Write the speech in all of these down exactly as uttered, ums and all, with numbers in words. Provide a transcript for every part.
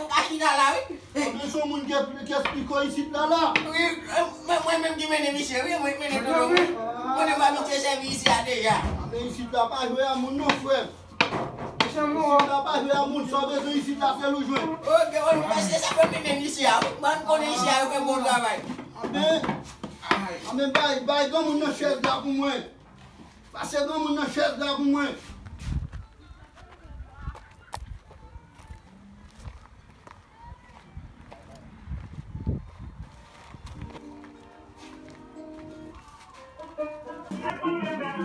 m ka chita la, wi. Anben, se yon moun ki, ki esplike w isit la, la. Wi, mwen, mwen menm ki mennen misye, wi, mwen ki mennen Dodo, wi. Mwen te abitye sèvi isi a deja. Anben, isit la pa jwe a moun non, frè. Isit la pa jwe a moun, sa w bezwen isit la, sèl ou jwenn. Ok, wi, paske se fè m mennen isi a, wi. Mwen konnen isi a, yo fè bon travay. Anben, anben, bay, bay granmoun nan chèz la pou mwen. Pase granmoun nan chèz la pou mwen.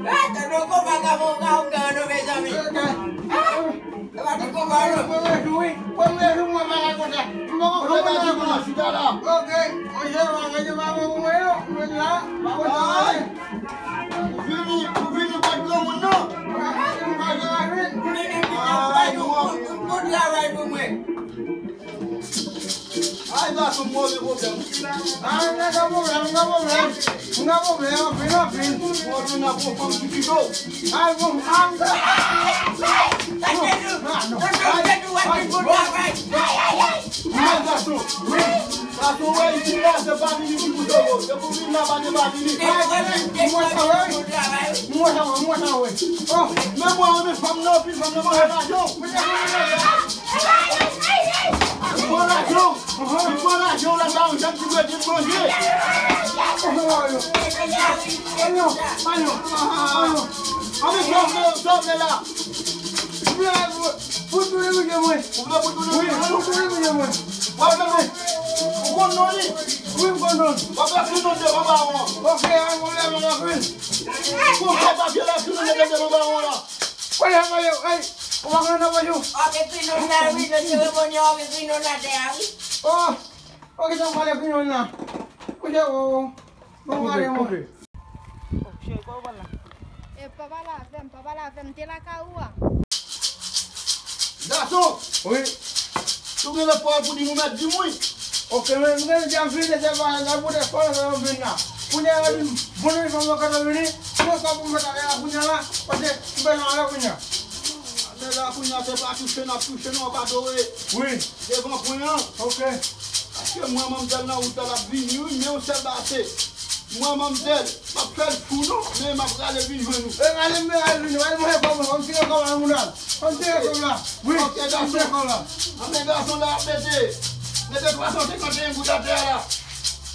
Eh, tande yon konpa ka fè yon ka Kòman, kòman la, kòman la? Chita la. Ok. Mwen se pa mwen, se pa mwen, mwen yo. Mwen la. Pa mwen travay. Ou vini, ou vini pa granmoun non. Mwen travay pou mwen. Ay, gason, move pwoblèm. Ah, m gen pwoblèm, m gen pwoblèm. M gen pwoblèm, anpil, anpil. Mwen vin nan bon fanm ki pito. Ay, bon, ah, m gen. Ah, non. Ay, ay, bon, travay. Ay, gason. Wi. Gason, wè, isit la, se pa vini ki pou sove w. Se pou vin la, pa te pa vini. Ay, ay, ay, mwen sa, wè. Mwen sa, wè, mwen sa, wè. Oh, men mwen, mwen, fanm nan, pi fanm nan, mwen, lajan. Mwen, lajan. Li pran lajan w, li pran lajan w la, sa yon jan ti bwè de manje. Anyen, anyen, anyen. Anyen, sa w vle, sa w vle la? Pou tounen manje mwen. Ou vle pou tounen manje mwen? Pou tounen manje mwen. W ap fè non? Ou konn non li? Wi, m konn non. W ap fè non devan bawon an. Ok, an pwoblèm, an pwoblèm. Pou fè papye la, tounen devan bawon an la. Kote mwen yo, ey, ou pa konn nan pòch ou? Ò, gen pinon la, wi, nan seremoni, ò, gen pinon atè a, wi. Oh, ok, sa m pale pinon la. Kote, oh, oh. Bon, pale mwen. Koupe. Oh, cheri, kòman w pral la? E, pa pale avè m, pa pale avè m, te lakay ou a. Gason! Wi. Si w gen lòt pawòl pou di m, ou mèt di m wi. Ok, men m gen di ap vini, se pa, se pou de kòlè sa yo vin la. Kounye a, bon, nou fanm yo ka vini, mwen pa pou mèt ale la kounye a la, paske m bezwen ale kounye a. Ale la kounye a, se pa touche n ap touche, non, w ap adore. Wi. Devan pwen an. Ok. Paske mwen, manmzèl nan wout la, l ap vini, wi, men yon sèl bagay se, mwen, manmzèl, m ap fè l fou, non, men m ap rale vin jwenn ou. E, rale, men rale vin, rale mwen kòb la, fò m tire kòb la nan mouda l. Fò m tire kòb la. Wi, ok, fò m tire kòb la. Anben, gason la ap mete, mete twa san senkanteyen goud atè a la.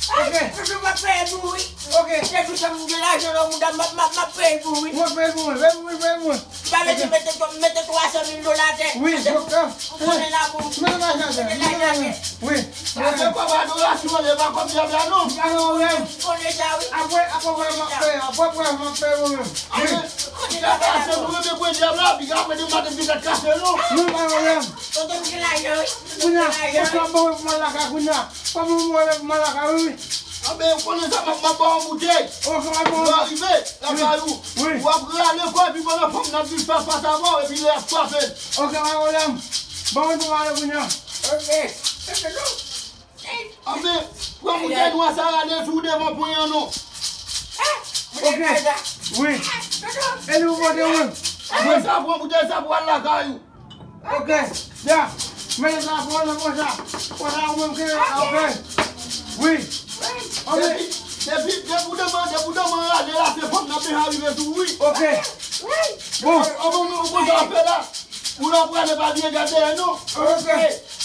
Ok. Ay, toujou m ap peye pou wi. Ok. Se tou sa m gen lajan nan mouda m, m ap, m ap, m ap peye pou wi. Mwen peye pou mwen, peye pou mwen, peye pou mwen. M pa mete, mete, mete twa san mil dola atè. Wi, ok. Ou konnen la pou mete lajan atè. Mete lajan atè. Wi. Sa se kòb adorasyon an, e pa kòb dyab la non. M pa gen pwoblèm. M konnen sa wi. Apre, apre, apre, m ap peye, apre, apre, m ap peye mwen menm. Wi. Tèt kase, nou renmen pran dyab la, piga apre demen maten pitit kase non. Non, pa gen pwoblèm. Kote m gen lajan wi. Kounye a, ou sa bon pou m al lakay kounye a. Kòman m wè pou m al lakay, wi, wi. Anben, ou konnen sa, m ap, m ap ba w yon boutèy. Lè w rive lakay ou, w ap rale kò epi pandan fanm nan ap vin fas fas avè w, epi lè y ap frape l. Ok, pa gen pwoblèm. Ban mwen tou ale kounye a. Ok. Anben, pran boutèy nwa sa rale sou devan pwen an non. Ok. Wi. E li ou pote mwen. Pran sa, pran boutèy sa pou al lakay ou. Ok. Ya. Mete sa pou al nan pwen sa. Pwen sa ou menm ke, ok. Wi. Anben. Depi, depi, depi w devan, depi w devan rale la, se fanm nan bezwen rive sou ou wi. Ok. Bon. Anben, ou konn sa w ap fè la. Ou la prale pa byen gade non. Ok.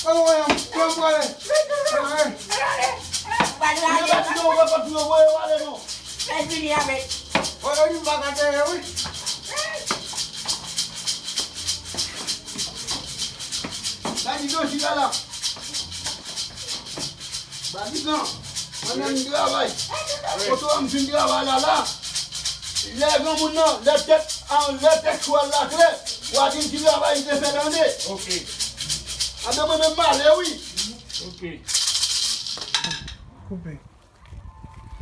Ann wè, ann prale. Ou gen pa ti nan wè pa ti nan voye w ale non. Fè vini avèk. Wè, yo di m pa ka tèyè wi. Sa di Dosi la la. Badigan, mwen menm m travay. Kote w a m fin travay la la. Lè granmoun nan, lè tèt, a, lè tèt chwal la klè, w a di m ki travay li te fè tande. Ok. Anben mwen menm m ale wi. Ok. Koupe.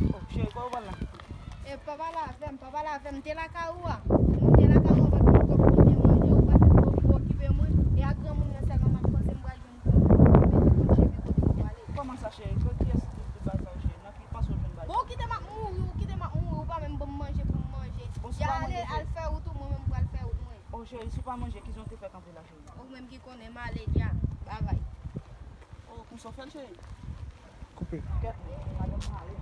Oh, cheri, kòman w pral la? E pa pale avè m, pa pale avè m, m te lakay ou a. M te lakay ou a, ou pa t konn kòb pou m te manje, ou pa t okipe mwen. E ak granmoun nan sèlman m ap panse m pral jwenn kòb pou m mete kont cheve kote m prale. Kòman sa, cheri? Kiyès ki te ba sa, cheri? Nan ki panse w jwenn bagay? Bon, ou kite m ap mouri, ou kite m ap mouri, ou pa menm ban m manje pou m manje. Bon, si w pa manje, cheri. Al fè wout ou, mwen menm m pral fè wout mwen. Oh, cheri, si w pa manje, kijan w te fè kanpe la, cheri? Ou menm ki konnen, m ale dja. Babay. Oh, konsa w fè l, cheri? Koupe. Kèt, madanm nan ale.